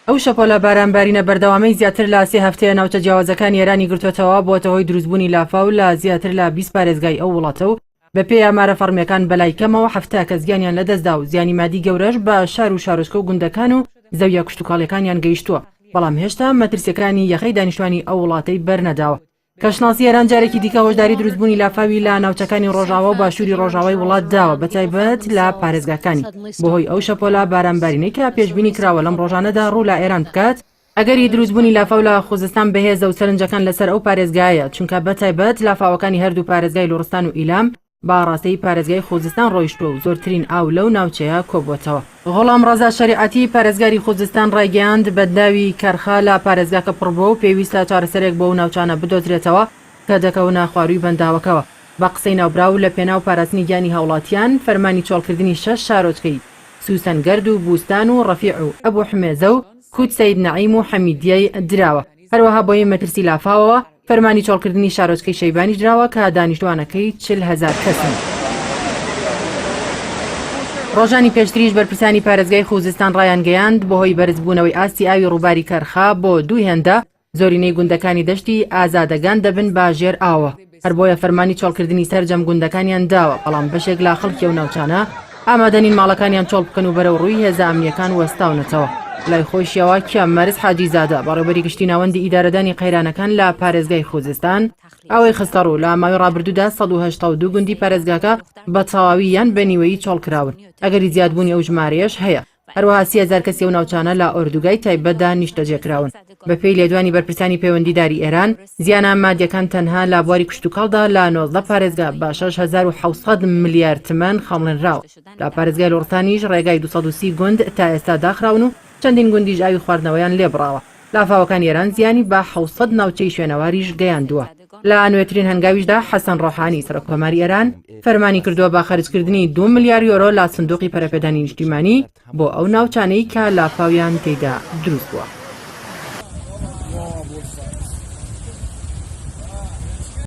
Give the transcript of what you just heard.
ئەو شەپۆلە بارانبارینە بەردەوامەی زیاتر لە سێ هەفتەیە ناوچە جیاوازەکانی ئێرانی گرتووەتەوە، بووەتە هۆی دروستبوونی لافاو لە زیاتر لە 20 پارێزگای ئەو وڵاتە و بەپێی ئامارە فەڕمییەکان بەلای کەمەوە 70 کەس گیانیان لەدەستدا و زیانی مادی گەورەش بە شار و شارۆچکە و گوندەکان و زەویە کشتوکاڵیەکانیان گەیشتووە، بەڵام هێشتا مەترسیەکانی یەخەی دانیشتوانی ئەو وڵاتەی بەرنەداوە. کەشناسی ئێران جارێکی دیکە هۆشداری دروستبوونی لافاوی لە ناوچەکانی ڕۆژاوا و باشووری ڕۆژاوای وڵات داوە بەتایبەت لە پارێزگاکانی بەهۆی ئەو شەپۆلە بارانبارینەی کە پێشبینی کراوە لەم ڕۆژانەدا ڕوو لە ئێران بکات، ئەگەری دروستبوونی لافاو لە خوزستان بەهێزە و سەرنجەکان لەسەر ئەو پارێزگایەیە، چونکە بەتایبەت لافاوەکانی هەردوو پارێزگای لوڕستان و ئیلام بە ئاڕاستەی پارێزگای خوزستان ڕۆیشتووە و زۆرترین ئاو لەو ناوچەیە کۆبووەتەوە. غوڵامڕەزا شەریعەتی، پارێزگاری خوزستان ڕایگەیاند، بەنداوی کەرخە لە پارێزگاکە پڕبووە و پێویستە چارەسەرێک بۆ ئەو ناوچانە بدۆزرێتەوە کە دەکەونە خوارووی بەنداوەکەوە. بە قسەی ناوبراو، لە پێناو پاراستنی گیانی هاوڵاتیان، فەرمانی چۆڵکردنی شەش شارۆچکەی سوسەنگەرد و بوستان و ڕەفیع و ئەبو حمێزە و کووت سەید نەعیم و حەمیدیەی دراوە. هەروەها بۆیە مەترسی لافاوەوە، فەرمانی چۆڵکردنی شارۆچکەی شەیبانیش دراوە کە دانیشتوانەکەی 40 هەزار کەسن. ڕۆژانی پێشتریش بەرپرسانی پارێزگای خوزستان ڕایانگەیاند، بەهۆی بەرزبوونەوەی ئاستی ئاوی ڕووباری کەرخە بۆ دوو هێندە، زۆرینەی گوندەکانی دەشتی ئازادەگان دەبن بە ژێر ئاوە، هەر بۆیە فەرمانی چۆڵکردنی سەرجەم گوندەکانیان داوە، بەڵام بەشێک لە خەڵکی ئەو ناوچانە ئامادە نین ماڵەکانیان چۆڵ بکەن و بەرەو ڕووی هێزە ئەمنییەکان وەستاونەتەوە. لای خۆیشیەوە کیامەرز حاجی زادە، بەڕێوبەری گشتی ناوەندی ئیدارەدانی قەیرانەکان لە پارێزگای خوزستان، ئەوەی خستەڕوو، لە ماوەی ڕابردوودا 182 گوندی پارێزگاکە بە تەواوی یان بە نیوەیی چۆڵکراون، ئەگەری زیادبوونی ئەو ژمارەیەش هەیە. هەروەها 30 هەزار کەسی ئەو ناوچانە لە ئۆردوگای تایبەتدا نیشتەجێکراون. بەپێی لێدوانی بەرپرسانی پەیوەندیداری ئێران، زیانە مادیەکان تەنها لە بواری کشتوکاڵدا لە 19 پارێزگا بە 6700 ملیار تمەن خەمڵێنراوە. لە پارێزگای لوڕستانیش ڕێگای 230 گوند تا ئێستا داخراون و چەندین گوندیش ئاوی خواردنەوەیان لێبڕاوە. لافاوەکانی ئێران زیانی بە 700 ناوچەی شوێنەواریش گەیاندووە. لە نوێترین هەنگاویشدا حەسەن ڕۆحانی سەرۆککۆماری ئێران فەرمانی کردووە بە خەرجکردنی 2 ملیار یۆرۆ لە سندوقی پەرەپێدانی نیشتیمانی بۆ ئەو ناوچانەی کە لافاویان تێیدا دروست بووە.